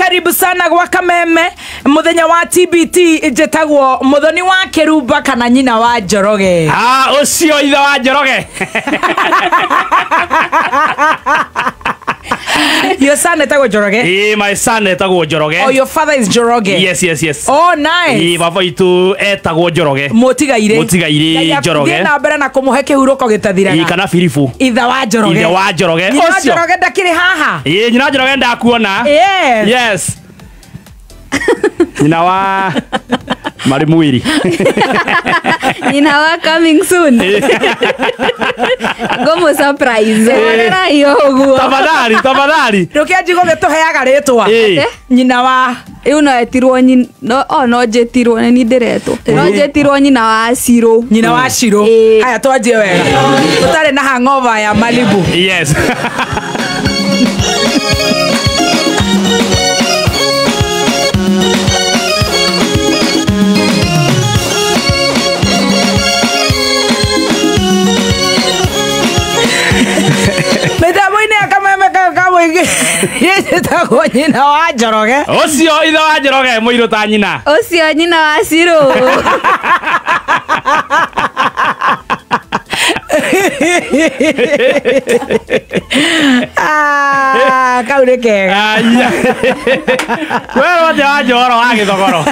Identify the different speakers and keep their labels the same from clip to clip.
Speaker 1: Karibu sana gwa Kameme muthenya wa TBT njetagwo Muthoni wa Kirumba kana nyina wa Njoroge.
Speaker 2: Ah, ucio ithe wa Njoroge.
Speaker 1: Your son etagwo Njoroge?
Speaker 2: Eh, my son etagwo Njoroge.
Speaker 1: Oh, your father is Njoroge.
Speaker 2: Yes, yes, yes.
Speaker 1: Oh, nice.
Speaker 2: Eh, baba itu etagwo Njoroge.
Speaker 1: Mutigaire.
Speaker 2: Mutigaire Njoroge.
Speaker 1: Thiĩ na mbere na kumuhe kĩhurũko gĩtathiraga.
Speaker 2: Eh, kana Filipu.
Speaker 1: Ithe wa Njoroge.
Speaker 2: Ithe wa Njoroge.
Speaker 1: Nyina wa Njoroge ndakĩrĩ haha.
Speaker 2: Eh, nyina wa Njoroge ndakuona.
Speaker 1: Yes.
Speaker 2: Yes. Nyina wa Mari mwiri.
Speaker 3: Nyina wa coming soon. Gomo surprise. Orera iyo uguo.
Speaker 2: Tafadhali, tafadhali.
Speaker 1: Ndukianji gũgĩtũheaga rĩtwa. Nyina wa
Speaker 3: Iu no etirwo nyina no o no njetirwo ni ndiretwo. No njetirwo nyina wa Ciro.
Speaker 1: Nyina wa Ciro. Haya twanjie wega. Tutari na hangover ya Malibu.
Speaker 2: Yes.
Speaker 1: Mĩtambo-inĩ ya Kameme ka mũingĩ ĩtagwo nyina wa Njoroge.
Speaker 2: Ũcio ithe wa Njoroge mũirũ ta nyina.
Speaker 3: Ũcio nyina wa Ciro.
Speaker 1: Ah, kau nĩ kega.
Speaker 2: Werwo atĩa wa Njoro wa gĩthogoro?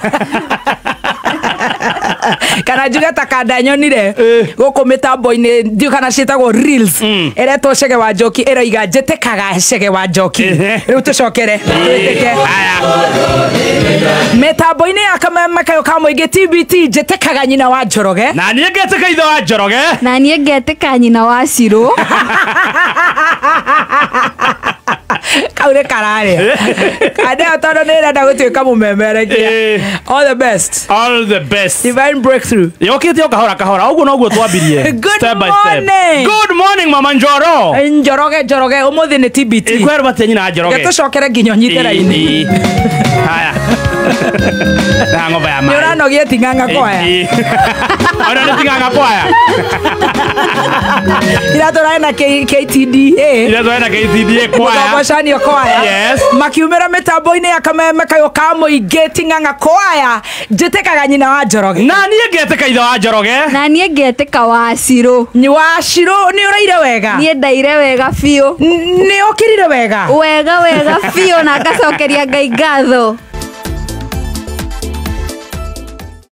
Speaker 1: Kana njuge ta kanda nyonire gũkũ mĩtambo-inĩ ndiũ kana ciĩtagwo reels ĩretwo Chege wa Njoki ĩroiga njĩtĩkaga Chege wa Njoki. Rĩu tũcokere twĩtĩke mĩtambo-inĩ ya Kameme kayũ ka mũingĩ TBT njĩtĩkaga nyina wa Njoroge.
Speaker 2: Na niĩ ngetĩka ithe wa Njoroge.
Speaker 3: Na niĩ ngetĩka nyina wa Ciro.
Speaker 1: Kau nĩ kararĩa kanda ĩyo tondũ nĩ ĩrenda gũtuĩka mũmemerekia. All the best.
Speaker 2: All the best.
Speaker 1: Divine breakthrough.
Speaker 2: Yokĩte o kahora kahora ũguo noguo twambirie.
Speaker 1: Good
Speaker 2: step by step.
Speaker 1: Morning.
Speaker 2: Good morning Mama Njoro.
Speaker 1: Njoroge Njoroge ũmũthĩ nĩ TBT.
Speaker 2: Ikwerwo atĩa nyina Njoroge?
Speaker 1: Tũcokere nginya ũnyite raini.
Speaker 2: Haya. Na ng'ombe ya maĩ.
Speaker 1: Nĩ ũranogia ting'ang'a kwaya.
Speaker 2: Ona nĩ ting'ang'a kwaya.
Speaker 1: Ira tũrarĩ na KTDA.
Speaker 2: Ira tũrarĩ na KTDA kwaya.
Speaker 1: Mũtongocanio kwaya.
Speaker 2: Yes.
Speaker 1: Makiumĩra mĩtambo-inĩ ya Kameme kayũ ka mũingĩ ting'ang'a kwaya njĩtĩkaga nyina wa Njoroge.
Speaker 2: Na niĩ ngetĩka ithe wa Njoroge.
Speaker 3: Na niĩ ngetĩka wa Ciro.
Speaker 1: Nĩ wa Ciro nĩ ũraire wega?
Speaker 3: Niĩ ndaire wega biũ.
Speaker 1: Nĩ ũkĩrire wega?
Speaker 3: Wega wega biũ na ngacokeria Ngai ngatho.